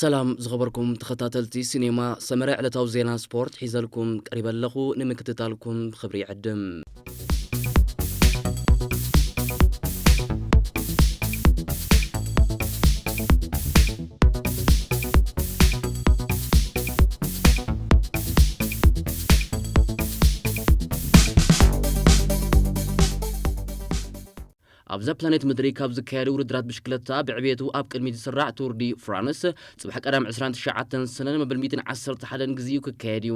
ሰላም ዝኸበርኩም ተኸታተልቲ ሲኔማ ሰመረ፣ ዕለታዊ ዜና ስፖርት ሒዘልኩም ቀሪበ ኣለኹ። ንምክትታልኩም ብኽብሪ ይዕድም። ኣብዛ ፕላኔት ምድሪ ካብ ዝካየዱ ውድድራት ብሽክለታ ብዕቤቱ ኣብ ቅድሚት ዝስራዕ ቱር ዲ ፍራንስ፣ ጽባሕ ቀዳም ዕስራን ትሽዓተን ሰነ መበል ሚእትን ዓሰርተ ሓደን ግዜኡ ክካየድ እዩ።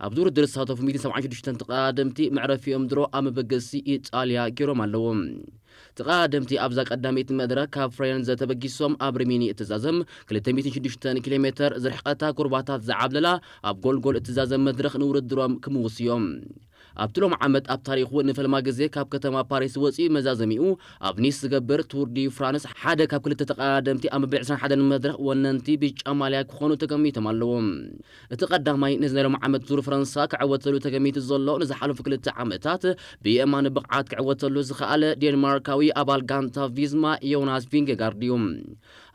ኣብዚ ውድድር ዝሳተፉ ሚእትን ሰብዓን ሽዱሽተን ተቐዳደምቲ መዕረፊኦም ድሮ ኣብ መበገሲ ኢጣልያ ገይሮም ኣለዉ። ተቐዳደምቲ ኣብዛ ቀዳመይቲ መድረኽ ካብ ፍሬንዘ ተበጊሶም ኣብ ሪሚኒ እትዛዘም ክልተ ሚእትን ሽዱሽተን ኪሎ ሜተር ዝርሕቐታ ኩርባታት ዝዓብለላ ኣብ ጎልጎል እትዛዘም መድረኽ ንውድድሮም ክምውሱ እዮም። ኣብቲ ሎም ዓመት ኣብ ታሪኹ ንፈልማ ግዜ ካብ ከተማ ፓሪስ ወፂኡ መዛዘሚኡ ኣብ ኒስ ዝገብር ቱር ዲ ፍራንስ ሓደ ካብ ክልተ ተቐዳደምቲ ኣብ መበል ዕስራን ሓደን መድረኽ ወነንቲ ብጫ ማልያ ክኾኑ ተገሚቶም ኣለዉ። እቲ ቀዳማይ ነዚ ናይ ሎም ዓመት ቱር ፈረንሳ ክዕወተሉ ተገሚቱ ዘሎ ንዝሓለፉ ክልተ ዓመታት ብየማን ብቕዓት ክዕወተሉ ዝኸኣለ ዴንማርካዊ ኣባል ጋንታ ቪዝማ ዮናስ ቪንጌጋርድ እዩ።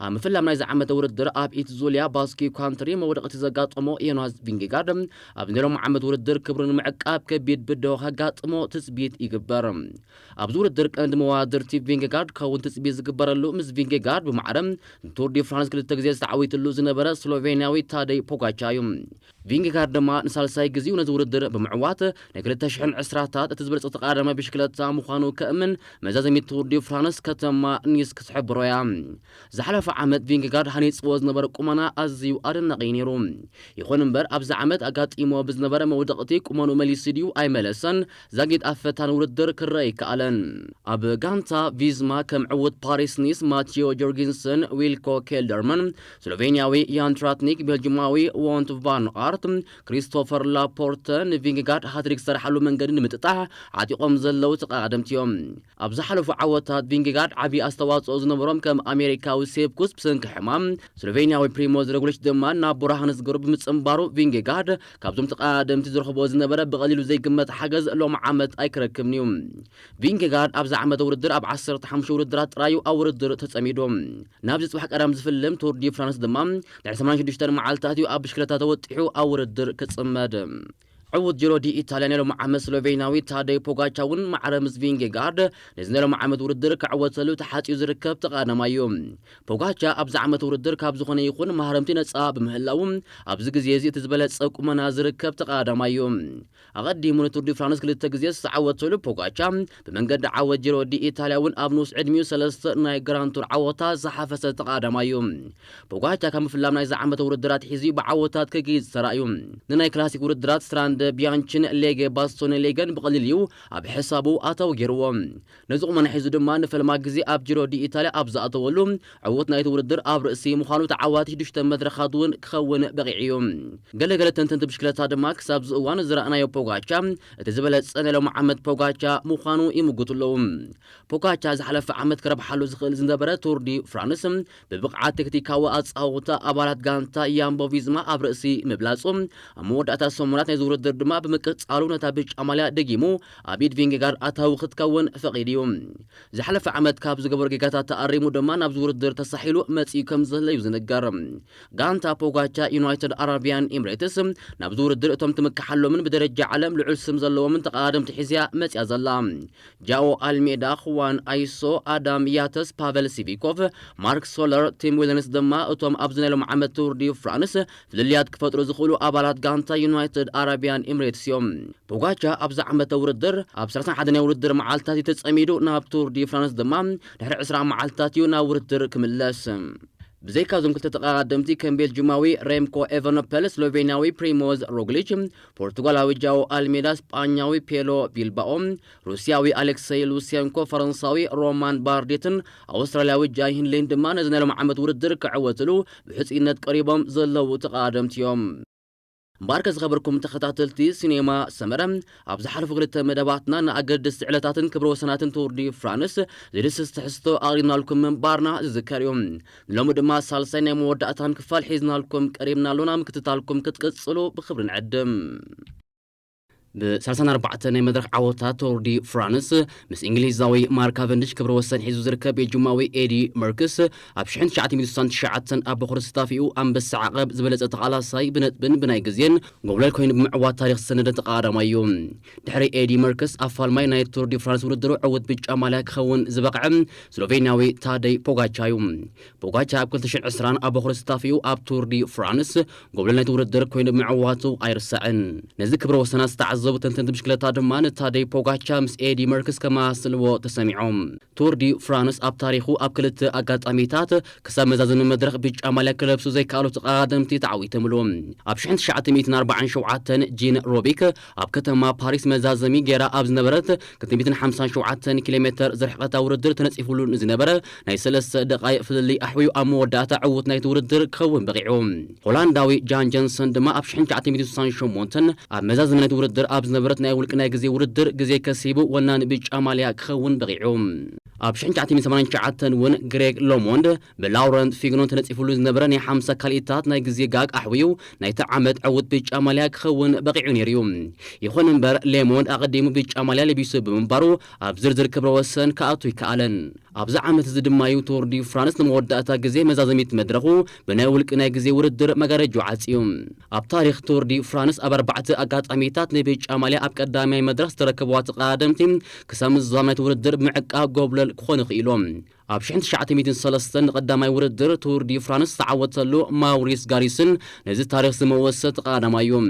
ኣብ ምፍላም ናይዚ ዓመተ ውድድር ኣብ ኢትዙልያ ባስኪ ካንትሪ መውደቕቲ ዘጋጠሞ ዮናስ ቪንጌጋርድ ኣብ ናይ ሎም ዓመት ውድድር ክብሩ ንምዕቃብ ከቢድ ብድሆ ከጋጥሞ ትጽቢት ይግበር። ኣብዚ ውድድር ቀንዲ መዋድርቲ ቪንጌጋርድ ክኸውን ትጽቢት ዝግበረሉ ምስ ቪንጌጋርድ ብማዕረ ንቱር ዲ ፍራንስ ክልተ ግዜ ዝተዓዊትሉ ዝነበረ ስሎቬንያዊ ታደይ ፖጋቻ እዩ። ቪንጌጋርድ ድማ ንሳልሳይ ግዜኡ ነዚ ውድድር ብምዕዋት ናይ ክልተ ሽሕን ዕስራታት እቲ ዝበለጸ ተቐዳዳማይ ብሽክለታ ምዃኑ ከእምን መዛዘሚ ቱር ዲ ፍራንስ ከተማ ኒስ ክትሕብሮ እያ። ዝሓለፈ ዓመት ቪንጌጋርድ ሃኒጽዎ ዝነበረ ቁመና ኣዝዩ ኣደናቒ እዩ ነይሩ። ይኹን እምበር ኣብዚ ዓመት ኣጋጢሞ ብዝነበረ መውደቕቲ ቁመኑ መሊሱ ድዩ ኣይመለሰን ዛጊት ኣብ ፈታኒ ውድድር ክረአ ኣይከኣለን። ኣብ ጋንታ ቪዝማ ከም ዕዉት ፓሪስ ኒስ ማቲዮ ጆርጊንሰን፣ ዊልኮ ኬልደርማን፣ ስሎቬንያዊ ያን ትራትኒክ፣ ቤልጅማዊ ዎንት ቫን ኣርት፣ ክሪስቶፈር ላፖርተ ንቪንጌጋርድ ሃትሪክ ዝሰርሓሉ መንገዲ ንምጥጣሕ ዓጢቖም ዘለዉ ተቐዳደምቲ እዮም። ኣብ ዝሓለፉ ዓወታት ቪንጌጋርድ ዓቢ ኣስተዋጽኦ ዝነበሮም ከም ኣሜሪካዊ ሴፕኩስ ብሰንኪ ሕማም፣ ስሎቬንያዊ ፕሪሞዝ ሮግሊች ድማ ናብ ቦራሃንስ ግሩፕ ብምጽንባሩ ቪንጌጋርድ ካብዞም ተቐዳደምቲ ዝረኽቦ ዝነበረ ብቐሊሉ ዘይግመት ሓገዝ ሎም ዓመት ኣይክረክብን እዩ። ቪንጌጋርድ ኣብዚ ዓመተ ውድድር ኣብ ዓሰርተ ሓሙሽተ ውድድራት ጥራዩ ኣብ ውድድር ተጸሚዱ። ናብዚ ጽባሕ ቀዳም ዝፍልም ቱር ዲ ፍራንስ ድማ ድሕሪ ሰማንያን ሽዱሽተን መዓልታት እዩ ኣብ ብሽክለታ ተወጢሑ ኣብ ውድድር ክጽመድ። ዕዉት ጂሮ ዲ ኢታልያ ናይ ሎም ዓመት ስሎቬንያዊ ታደይ ፖጋቻ እውን ማዕረ ምስ ቪንጌጋርድ ነዚ ናይ ሎም ዓመት ውድድር ክዕወተሉ ተሓጺኡ ዝርከብ ተቐዳዳማይ እዩ። ፖጋቻ ኣብዚ ዓመት ውድድር ካብ ዝኾነ ይኹን ማህረምቲ ነጻ ብምህላዉ ኣብዚ ግዜ እዚ እቲ ዝበለጸ ቁመና ዝርከብ ተቐዳዳማይ እዩ። ኣቐዲሙ ንቱር ዲ ፍራንስ ክልተ ግዜ ዝተዓወተሉ ፖጋቻ ብመንገዲ ዓወት ጂሮ ዲ ኢታልያ እውን ኣብ ንኡስ ዕድሚኡ ሰለስተ ናይ ግራንድ ቱር ዓወታት ዝሓፈሰ ተቐዳዳማይ እዩ። ፖጋቻ ካብ ምፍላም ናይዚ ዓመት ውድድራት ሒዙ ብዓወታት ክግይዝ ዝተራእዩ ንናይ ክላሲክ ውድድራት ስትራንደ ቢያንችን ሌጌ ባስቶን ሌገን ብቐሊል እዩ ኣብ ሕሳቡ ኣታዊ ገይርዎ። ነዚ ቁመና ሒዙ ድማ ንፈልማ ግዜ ኣብ ጂሮ ዲ ኢታልያ ኣብ ዝኣተወሉ ዕዉት ናይቲ ውድድር ኣብ ርእሲ ምዃኑ ተዓዋቲ ሽዱሽተ መድረኻት እውን ክኸውን በቒዑ እዩ። ገለገለ ተንተንቲ ብሽክለታ ድማ ክሳብ እዚ እዋን ዝረኣናዮ ፖጋቻ እቲ ዝበለጸ ናይ ሎም ዓመት ፖጋቻ ምዃኑ ይምጉቱ ኣለዉ። ፖጋቻ ዝሓለፈ ዓመት ክረብሓሉ ዝኽእል ዝነበረ ቱር ዲ ፍራንስ ብብቕዓት ቴክኒካዊ ኣጻውታ ኣባላት ጋንታ ያምቦ ቪዝማ ኣብ ርእሲ ምብላጹ ኣብ መወዳእታ ሰሙናት ናይዚ ውድድር ድማ ብምቅጻሉ ነታ ብጫ ማልያ ደጊሙ ኣብ ኢድ ቪንጌጋርድ ኣታዊ ክትከውን ፈቒዱ እዩ። ዝሓለፈ ዓመት ካብ ዝገበሩ ጌጋታት ተኣሪሙ ድማ ናብዚ ውድድር ተሳሒሉ መጺኡ ከም ዘሎ እዩ ዝንገር። ጋንታ ፖጋቻ ዩናይትድ ኣረቢያን ኤምሬትስ ናብዚ ውድድር እቶም ትምክሓሎምን ብደረጃ ዓለም ልዑል ስም ዘለዎምን ተቐዳደምቲ ሒዝያ መጺኣ ዘላ። ጃኦ ኣልሜዳ፣ ኹዋን ኣይሶ፣ ኣዳም ያተስ፣ ፓቨል ሲቪኮቭ፣ ማርክ ሶለር፣ ቲም ዊለንስ ድማ እቶም ኣብዚ ናይ ሎም ዓመት ቱር ዲ ፍራንስ ፍልልያት ክፈጥሩ ዝኽእሉ ኣባላት ጋንታ ዩናይትድ ኣረቢያን ኤምሬትስ እዮም። ፖጋቻ ኣብዚ ዓመተ ውድድር ኣብ ሰላሳን ሓደን ናይ ውድድር መዓልትታት እዩ ተጸሚዱ ናብ ቱር ዲ ፍራንስ ድማ ድሕሪ ዕስራ መዓልትታት እዩ ናብ ውድድር ክምለስ። ብዘይካ እዞም ክልተ ተቐዳደምቲ ከም ቤልጅማዊ ሬምኮ ኤቨኖፐል፣ ስሎቬንያዊ ፕሪሞዝ ሮግሊች፣ ፖርቱጋላዊ ጃኦ ኣልሜዳ፣ ስጳኛዊ ፔሎ ቢልባኦ፣ ሩስያዊ ኣሌክሰይ ሉሴንኮ፣ ፈረንሳዊ ሮማን ባርዴትን ኣውስትራልያዊ ጃይ ሂንሊን ድማ ነዚ ናይ ሎም ዓመት ውድድር ክዕወትሉ ብሕጽይነት ቀሪቦም ዘለዉ ተቐዳደምቲ እዮም። እምበኣርከ ዝኸበርኩም ተኸታተልቲ ሲኔማ ሰመረ፣ ኣብ ዝሓለፉ ክልተ መደባትና ንኣገደስቲ ዕለታትን ክብረ ወሰናትን ቱር ዲ ፍራንስ ዝድስስ ትሕዝቶ ኣቕሪብናልኩም ምንባርና ዝዝከር እዩ። ንሎሚ ድማ ሳልሳይ ናይ መወዳእታን ክፋል ሒዝናልኩም ቀሪብና ኣሎና። ምክትታልኩም ክትቅጽሉ ብኽብሪ ንዕድም። ብ34 ናይ መድረኽ ዓወታት ቶር ዲ ፍራንስ ምስ እንግሊዛዊ ማርክ ካቨንዲሽ ክብረ ወሰን ሒዙ ዝርከብ ቤልጅማዊ ኤዲ መርክስ ኣብ ሽሕን ትሽዓተ ሚእትን ስሳን ትሽዓተን ኣብ በኹሪ ስታፊኡ ኣንበሳ ዓቐብ ዝበለጸ ተቓላሳይ ብነጥብን ብናይ ግዜን ጎብለል ኮይኑ ብምዕዋት ታሪኽ ዝሰነደ ተቐዳዳማይ እዩ። ድሕሪ ኤዲ መርክስ ኣብ ፋልማይ ናይ ቱር ዲ ፍራንስ ውድድሩ ዕውት ብጫ ማልያ ክኸውን ዝበቕዐ ስሎቬንያዊ ታደይ ፖጋቻ እዩ። ፖጋቻ ኣብ ክልተ ሽሕን ዕስራን ኣብ በኹሪ ስታፊኡ ኣብ ቱር ዲ ፍራንስ ጎብለል ናይቲ ውድድር ኮይኑ ብምዕዋቱ ኣይርሳዕን። ነዚ ክብረ ወሰና ዝተዓዘቡ ተንተንቲ ብሽክለታ ድማ ንታደይ ፖጋቻ ምስ ኤዲ መርክስ ከመሳስልዎ ተሰሚዖም። ቱር ዲ ፍራንስ ኣብ ታሪኹ ኣብ ክልተ ኣጋጣሚታት ክሳብ መዛዘሚ መድረኽ ብጫ ማልያ ክለብሱ ዘይከኣሉ ተቐዳደምቲ ተዓዊቶምሉ። ኣብ ሽሕን ትሽዓተ ሚእትን ኣርባዓን ሸውዓተን ጂን ሮቢክ ኣብ ከተማ ፓሪስ መዛዘሚ ጌራ ኣብ ዝነበረት ክልተ ሚእትን ሓምሳን ሸውዓተን ኪሎ ሜተር ዝርሕቐታ ውድድር ተነጺፉሉ ንዝነበረ ናይ ሰለስተ ደቓይቕ ፍልልይ ኣሕውዩ ኣብ መወዳእታ ዕውት ናይቲ ውድድር ክኸውን በቒዑ። ሆላንዳዊ ጃን ጀንሰን ድማ ኣብ ሽሕን ትሽዓተ ሚእትን ስሳን ሸሞንተን ኣብ መዛዘሚ ናይቲ ውድድር ኣብ ዝነበረት ናይ ውልቂ ናይ ግዜ ውድድር ግዜ ከሲቡ ወናኒ ብጫ ማልያ ክኸውን በቒዑ። ኣብ ሽሕን ትሽዓተ ሚእትን ሰማንያን ትሽዓተን እውን ግሬግ ሎሞንድ ብላውረንት ፊግኖን ተነጺፉሉ ዝነበረ ናይ ሓምሳ ካልኢታት ናይ ግዜ ጋግ ኣሕውዩ ናይቲ ዓመት ዕውት ብጫ ማልያ ክኸውን በቒዑ ነይሩ እዩ። ይኹን እምበር ሌሞንድ ኣቐዲሙ ብጫ ማልያ ለቢሱ ብምንባሩ ኣብ ዝርዝር ክብረ ወሰን ክኣቱ ኣይከኣለን። ኣብዚ ዓመት እዚ ድማ እዩ ቱር ዲ ፍራንስ ንመወዳእታ ግዜ መዛዘሚት መድረኹ ብናይ ውልቂ ናይ ግዜ ውድድር መጋረጃ ዓጽዩ። ኣብ ታሪኽ ቱር ዲ ፍራንስ ኣብ ኣርባዕተ ኣጋጣሚታት ንብጫ ማልያ ኣብ ቀዳማይ መድረኽ ዝተረከብዋ ተቐዳደምቲ ክሳብ ምዝዛም ናይቲ ውድድር ብምዕቃብ ጎብለል ክኾኑ ክኢሎም። ኣብ ሽሕን ትሽዓተ ሚእትን ሰለስተን ንቐዳማይ ውድድር ቱር ዲ ፍራንስ ዝተዓወተሉ ማውሪስ ጋሪስን ነዚ ታሪኽ ዝመወሰ ተቐዳዳማይ እዩ።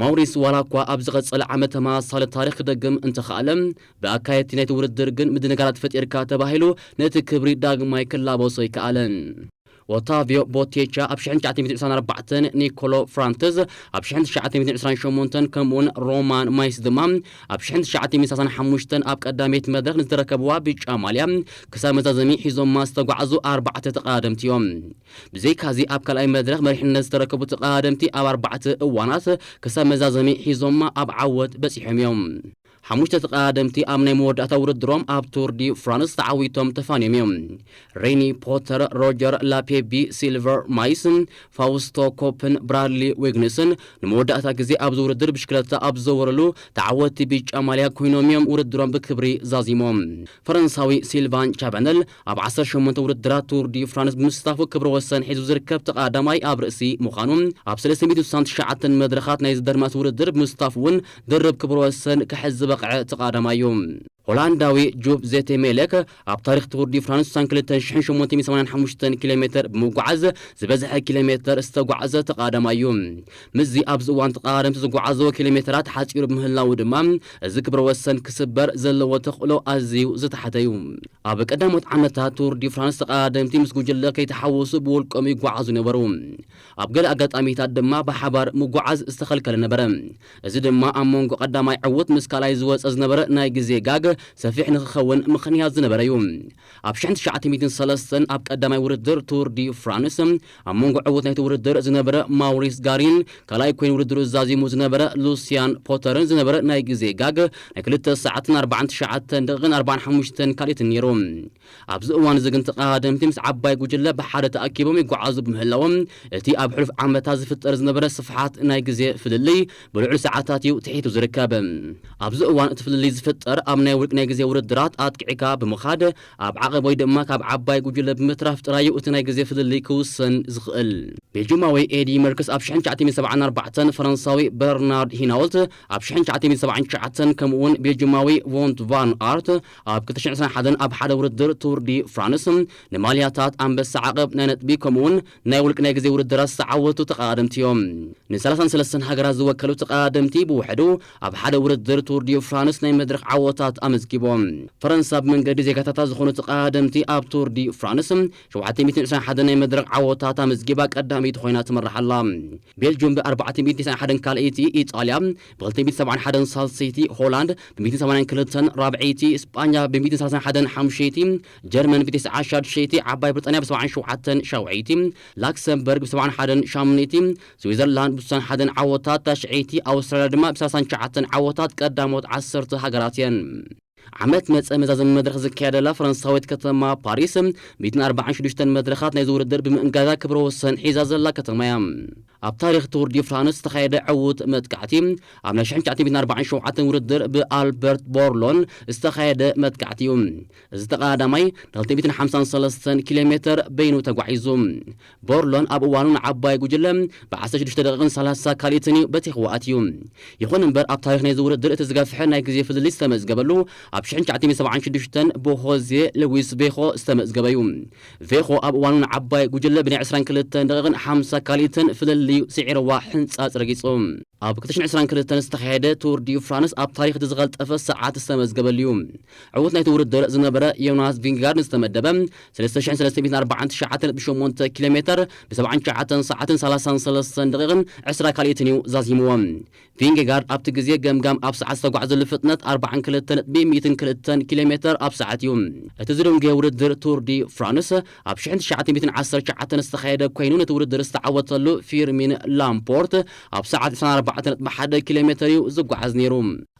ማውሪስ ዋላ እኳ ኣብ ዝቐጸለ ዓመት ተመሳሳሊ ታሪኽ ክደግም እንተኸኣለ፣ ብኣካየድቲ ናይቲ ውድድር ግን ምድንጋራት ፈጢርካ ተባሂሉ ነቲ ክብሪ ዳግማይ ክላበሶ ኣይከኣለን። ኦታቪዮ ቦቴቻ ኣብ ሽሕን ትሽዓተ ሚእትን ዕስራን ኣርባዕተን፣ ኒኮሎ ፍራንተዝ ኣብ ሽሕን ትሽዓተ ሚእትን ዕስራን ሸሞንተን ከምኡውን ሮማን ማይስ ድማ ኣብ ሽሕን ትሽዓተ ሚእትን ሰላሳን ሓሙሽተን ኣብ ቀዳመይቲ መድረኽ ንዝተረከብዋ ብጫ ማልያ ክሳብ መዛዘሚ ሒዞማ ዝተጓዕዙ ኣርባዕተ ተቐዳደምቲ እዮም። ብዘይካዚ ኣብ ካልኣይ መድረኽ መሪሕነት ዝተረከቡ ተቐዳደምቲ ኣብ ኣርባዕተ እዋናት ክሳብ መዛዘሚ ሒዞማ ኣብ ዓወት በጺሖም እዮም። ሓሙሽተ ተቐዳደምቲ ኣብ ናይ መወዳእታ ውድድሮም ኣብ ቱር ዲ ፍራንስ ተዓዊቶም ተፋንዮም እዮም። ሬኒ ፖተር፣ ሮጀር ላፔቢ፣ ሲልቨር ማይስ፣ ፋውስቶ ኮፕን ብራድሊ ዊግንስን ንመወዳእታ ግዜ ኣብዚ ውድድር ብሽክለታ ኣብ ዝዘወረሉ ተዓወትቲ ብጫ ማልያ ኮይኖም እዮም ውድድሮም ብክብሪ ዛዚሞም። ፈረንሳዊ ሲልቫን ቻበነል ኣብ ዓሰርተ ሸሞንተ ውድድራት ቱር ዲ ፍራንስ ብምስታፉ ክብረ ወሰን ሒዙ ዝርከብ ተቐዳዳማይ ኣብ ርእሲ ምዃኑ፣ ኣብ ሰለስተ ሚእትን ስሳን ትሽዓተን መድረኻት ናይ ዝደርማስ ውድድር ብምስታፉ እውን ድርብ ክብረ ወሰን ክሕዝ ዝበቕዐ ተቐዳዳማይ እዩ። ሆላንዳዊ ጁብ ዜቴሜሌክ ኣብ ታሪኽ ቱር ዲ ፍራንስ ክሳብ ክልተ ሽሕን ሸሞንተ ሚእትን ሰማንያን ሓሙሽተን ኪሎ ሜተር ብምጉዓዝ ዝበዝሐ ኪሎ ሜተር ዝተጓዕዘ ተቐዳዳማይ እዩ። ምስዚ ኣብዚ እዋን ተቐዳደምቲ ዝጓዓዝዎ ኪሎ ሜተራት ሓፂሩ ብምህላዉ ድማ እዚ ክብረ ወሰን ክስበር ዘለዎ ተኽእሎ ኣዝዩ ዝተሓተ እዩ። ኣብ ቀዳሞት ዓመታት ቱር ዲ ፍራንስ ተቐዳደምቲ ምስ ጉጅለ ከይተሓወሱ ብውልቆም ይጓዓዙ ነበሩ። ኣብ ገለ ኣጋጣሚታት ድማ ብሓባር ምጉዓዝ ዝተኸልከለ ነበረ። እዚ ድማ ኣብ መንጎ ቀዳማይ ዕዉት ምስ ካልኣይ ዝወጸ ዝነበረ ናይ ግዜ ጋግ ሰፊሕ ንክኸውን ምኽንያት ዝነበረ እዩ። ኣብ ሽሕን ትሽዓተ ሚእትን ሰለስተን ኣብ ቀዳማይ ውድድር ቱር ዲ ፍራንስ ኣብ መንጎ ዕዉት ናይቲ ውድድር ዝነበረ ማውሪስ ጋሪን ካልኣይ ኮይኑ ውድድሩ ዛዚሙ ዝነበረ ሉሲያን ፖተርን ዝነበረ ናይ ግዜ ጋግ ናይ ክልተ ሰዓትን ኣርባዓን ትሽዓተን ደቂቕን ኣርባዓን ሓሙሽተን ካልኢትን ነይሩ። ኣብዚ እዋን እዚ ግን ተቐዳደምቲ ምስ ዓባይ ጉጅለ ብሓደ ተኣኪቦም ይጓዓዙ ብምህላዎም እቲ ኣብ ሕሉፍ ዓመታት ዝፍጠር ዝነበረ ስፍሓት ናይ ግዜ ፍልልይ ብልዑል ሰዓታት እዩ ትሒቱ ዝርከብ። ኣብዚ እዋን እቲ ፍልልይ ዝፍጠር ኣብ ናይ ውልቂ ናይ ግዜ ውድድራት ኣጥቂዕካ ብምኻድ ኣብ ዓቐብ ወይ ድማ ካብ ዓባይ ጉጅለ ብምትራፍ ጥራይ እዩ እቲ ናይ ግዜ ፍልልይ ክውሰን ዝኽእል። ቤልጅማዊ ኤዲ መርክስ ኣብ ሽሕን ትሽዓተ ሚእትን ሰብዓን ኣርባዕተን፣ ፈረንሳዊ በርናርድ ሂናውልት ኣብ ሽሕን ትሽዓተ ሚእትን ሰብዓን ትሽዓተን ከምኡውን ቤልጅማዊ ቮንት ቫን ኣርት ኣብ ክልተ ሽሕን ዕስራን ሓደን ኣብ ሓደ ውድድር ቱር ዲ ፍራንስ ንማልያታት ኣንበሳ ዓቐብ ናይ ነጥቢ ከምኡውን ናይ ውልቂ ናይ ግዜ ውድድራት ዝተዓወቱ ተቐዳደምቲ እዮም። ን33 ሃገራት ዝወከሉ ተቐዳደምቲ ብውሕዱ ኣብ ሓደ ውድድር ቱር ዲ ፍራንስ ናይ መድረኽ ዓወታት ኣመዝጊቦም። ፈረንሳ ብመንገዲ ዜጋታታ ዝኾኑ ተቐዳደምቲ ኣብ ቱር ዲ ፍራንስ ሸውዓተ ሚእትን ዕስራን ሓደን ናይ መድረኽ ዓወታት ኣመዝጊባ ቀዳመይቲ ኮይና ትመርሕ ኣላ። ቤልጅዩም ብ ኣርባዕተ ሚእትን ተስዓን ሓደን ካልኣይቲ፣ ኢጣልያ ብ ክልተ ሚእትን ሰብዓን ሓደን ሳልሰይቲ፣ ሆላንድ ብ ሚእትን ሰማንያን ክልተን ራብዐይቲ፣ ስጳኛ ብ ሚእትን ሰላሳን ሓደን ሓሙሸይቲ፣ ጀርመን ብ ተስዓን ሻድሸይቲ፣ ዓባይ ብሪጣንያ ብ ሰብዓን ሸውዓተን ሻውዐይቲ፣ ላክሰምበርግ ብ ሰብዓን ሓደን ሻምነይቲ፣ ስዊዘርላንድ ብ ስሳን ሓደን ዓወታት ታሽዐይቲ፣ ኣውስትራልያ ድማ ብ ሰላሳን ትሽዓተን ዓወታት ቀዳሞት ዓሰርተ ሃገራት እየን። ዓመት መጸ መዛዘሚ መድረኽ ዝካየደላ ፈረንሳዊት ከተማ ፓሪስ፣ ሚእትን ኣርባዓን ሽዱሽተን መድረኻት ናይዚ ውድድር ብምእንጋዳ ክብረ ወሰን ሒዛ ዘላ ከተማ እያ። ኣብ ታሪኽ ቱር ዲ ፍራንስ ዝተኻየደ ዕዉት መጥቃዕቲ ኣብ ናይ ሽሕን ትሽዓተ ሚእትን ኣርባዓን ሸውዓተን ውድድር ብኣልበርት ቦርሎን ዝተኻየደ መጥቃዕቲ እዩ። እዚ ተቐዳዳማይ ንክልተ ሚእትን ሓምሳን ሰለስተን ኪሎ ሜተር በይኑ ተጓዒዙ። ቦርሎን ኣብ እዋኑ ንዓባይ ጉጅለ ብ ዓሰርተ ሽዱሽተ ደቂቕን ሰላሳ ካልኢትን እዩ በቲኽዎ ኣትዩ። ይኹን እምበር ኣብ ታሪኽ ናይዚ ውድድር እቲ ዝገፍሐ ናይ ግዜ ፍልልይ ዝተመዝገበሉ ኣብ ሽሕን ትሽዓተ ሚእትን ሰብዓን ሽዱሽተን ብሆዜ ልዊስ ቬኾ ዝተመዝገበ እዩ። ቬኾ ኣብ እዋኑ ንዓባይ ጉጅለ ብናይ ዕስራን ክልተን ደቂቕን ሓምሳ ካልኢትን ፍልልዩ ስዒርዋ ሕንጻጽ ረጊጹ። ኣብ ክልተ ሽሕን ዕስራን ክልተን ዝተኻየደ ቱር ዲ ፍራንስ ኣብ ታሪኽ እቲ ዝቐልጠፈ ሰዓት ዝተመዝገበሉ እዩ። ዕዉት ናይቲ ውድድር ዝነበረ ዮናስ ቪንጋርድ ዝተመደበ ሰለስተ ሽሕን ሰለስተ ሚእትን ኣርባዓን ትሽዓተ ነጥቢ ሸሞንተ ኪሎ ሜተር ብ ሰብዓን ትሽዓተን ሰዓትን ሰላሳን ሰለስተን ደቂቕን ዕስራ ካልኢትን እዩ ዛዚምዎ። ቪንጌጋርድ ኣብቲ ግዜ ገምጋም ኣብ ሰዓት ዝተጓዕዘሉ ፍጥነት ኣርባዓን ክልተን ነጥቢ ሚእትን ክልተን ኪሎ ሜተር ኣብ ሰዓት እዩ። እቲ ዝደንጎየ ውድድር ቱር ዲ ፍራንስ ኣብ ሽሕን ትሽዓተ ሚእትን ዓሰርተ ትሽዓተን ዝተኻየደ ኮይኑ፣ ነቲ ውድድር ዝተዓወተሉ ፊርሚን ላምፖርት ኣብ ሰዓት ዕስራን ኣርባዕተን ነጥቢ ሓደ ኪሎ ሜተር እዩ ዝጓዓዝ ነይሩ።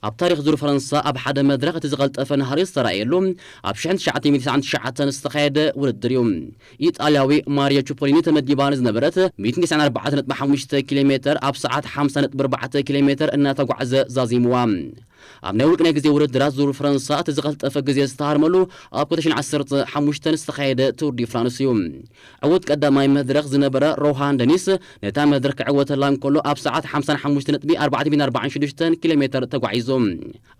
ኣብ ታሪኽ ዙር ፈረንሳ ኣብ ሓደ መድረኽ እቲ ዝቐልጠፈ ናህሪ ዝተራእየሉ ኣብ ሽሕን ትሽዓተ ሚእትን ተስዓን ትሽዓተን ዝተኻየደ ውድድር እዩ። ኢጣልያዊ ማሪዮ ቹፖሊኒ ተመዲባ ንዝነበረት ሚእትን ተስዓን ኣርባዕተን ነጥቢ ሓሙሽተ ኪሎ ሜተር ኣብ ሰዓት ሓምሳ ነጥቢ ኣርባዕተ ኪሎ ሜተር እናተጓዕዘ ዛዚምዋ። ኣብ ናይ ውልቂ ናይ ግዜ ውድድራት ዙር ፈረንሳ እቲ ዝቐልጠፈ ግዜ ዝተሃርመሉ ኣብ ክልተ ሽሕን ዓሰርተ ሓሙሽተን ዝተኻየደ ቱር ዲ ፍራንስ እዩ። ዕዉት ቀዳማይ መድረኽ ዝነበረ ሮሃን ደኒስ ነታ መድረኽ ክዕወተላ እንከሎ ኣብ ሰዓት ሓምሳን ሓሙሽተ ነጥቢ ኣርባዕተ ሚእትን ኣርባዓን ሽዱሽተን ኪሎ ሜተር ተጓዒዙ።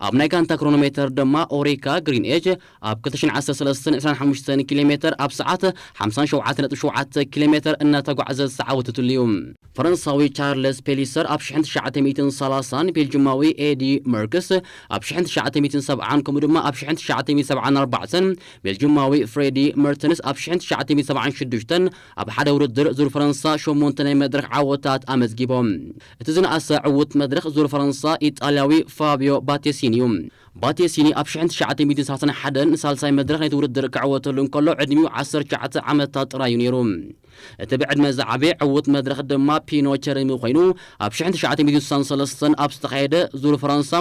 ኣብ ናይ ጋንታ ክሮኖሜተር ድማ ኦሪካ ግሪን ኤጅ ኣብ ክልተ ሽሕን ዓሰርተ ሰለስተን ዕስራን ሓሙሽተን ኪሎ ሜተር ኣብ ሰዓት ሓምሳን ሸውዓተን ነጥቢ ሸውዓተ ኪሎ ሜተር እናተጓዕዘ ዝተዓወተትሉ እዩ። ፈረንሳዊ ቻርለስ ፔሊሰር ኣብ ሽሕን ትሽዓተ ሚእትን ሰላሳን፣ ቤልጅማዊ ኤዲ መርክስ ኣብ ሽሕን ትሽዓተ ሚእትን ሰብዓን፣ ከምኡ ድማ ኣብ ሽሕን ትሽዓተ ሚእትን ሰብዓን ኣርባዕተን፣ ቤልጅማዊ ፍሬዲ መርተንስ ኣብ ሽሕን ትሽዓተ ሚእትን ሰብዓን ሽዱሽተን ኣብ ሓደ ውድድር ዙር ፈረንሳ ሸሞንተ ናይ መድረኽ ዓወታት ኣመዝጊቦም። እቲ ዝነኣሰ ዕዉት መድረኽ ዙር ፈረንሳ ኢጣልያዊ ፋቢዮ ባቴሲኒ እዩ። ባቴሲኒ ኣብ ሽሕን ትሽዓተ ሚእትን ሰላሳን ሓደን ንሳልሳይ መድረኽ ናይቲ ውድድር ክዕወተሉ እንከሎ ዕድሚኡ ዓሰርተ ትሽዓተ ዓመታት ጥራይ እዩ ነይሩ። እቲ ብዕድመ ዝዓበየ ዕዉት መድረኽ ድማ ፒኖ ቸርሚ ኮይኑ ኣብ ሽሕን ትሽዓተ ሚእትን ስሳን ሰለስተን ኣብ ዝተኻየደ ዙር ፈረንሳ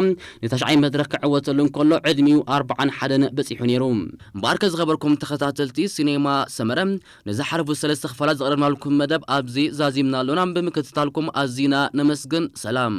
ንታሽዓይ መድረኽ ክዕወተሉ እንከሎ ዕድሚኡ ኣርባዓን ሓደን በጺሑ ነይሩ። እምበኣርከ ዝኸበርኩም ተኸታተልቲ ሲኔማ ሰመረ፣ ንዝሓለፉ ሰለስተ ክፋላት ዘቕረብናልኩም መደብ ኣብዚ ዛዚምና ኣሎና። ብምክትታልኩም ኣዚና ነመስግን። ሰላም።